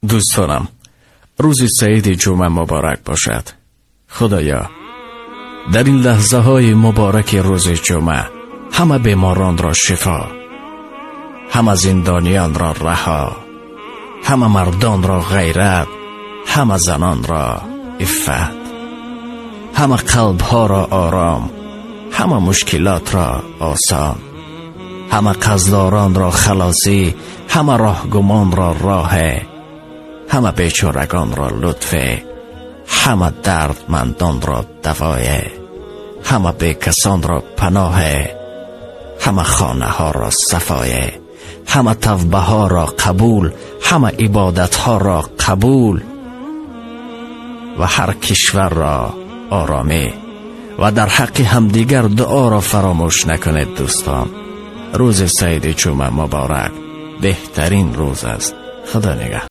Дӯстонам, рӯзи саиди ҷумъа муборак бошад. Худоё, дар ин лаҳзаҳои мубораки рӯзи ҷумъа ҳама беморонро шифо, ҳама зиндониёнро раҳо, ҳама мардонро ғайрат, ҳама занонро иффат, ҳама қалбҳоро ором, ҳама мушкилотро осон, ҳама қарздоронро халосӣ, ҳама роҳгумонро роҳ, ҳама бечорагонро лутф, ҳама дардмандонро давои, ҳама бекасонро паноҳ, ҳама хонаҳоро сафои, ҳама тавбаҳоро қабул, ҳама ибодатҳоро қабул ва ҳар кишварро оромӣ ва дар ҳаққи ҳамдигар дуоро фаромӯш накунед. Дӯстон, рӯзи саиди ҷумъа муборак, беҳтарин рӯз аст. Худо нигаҳдор.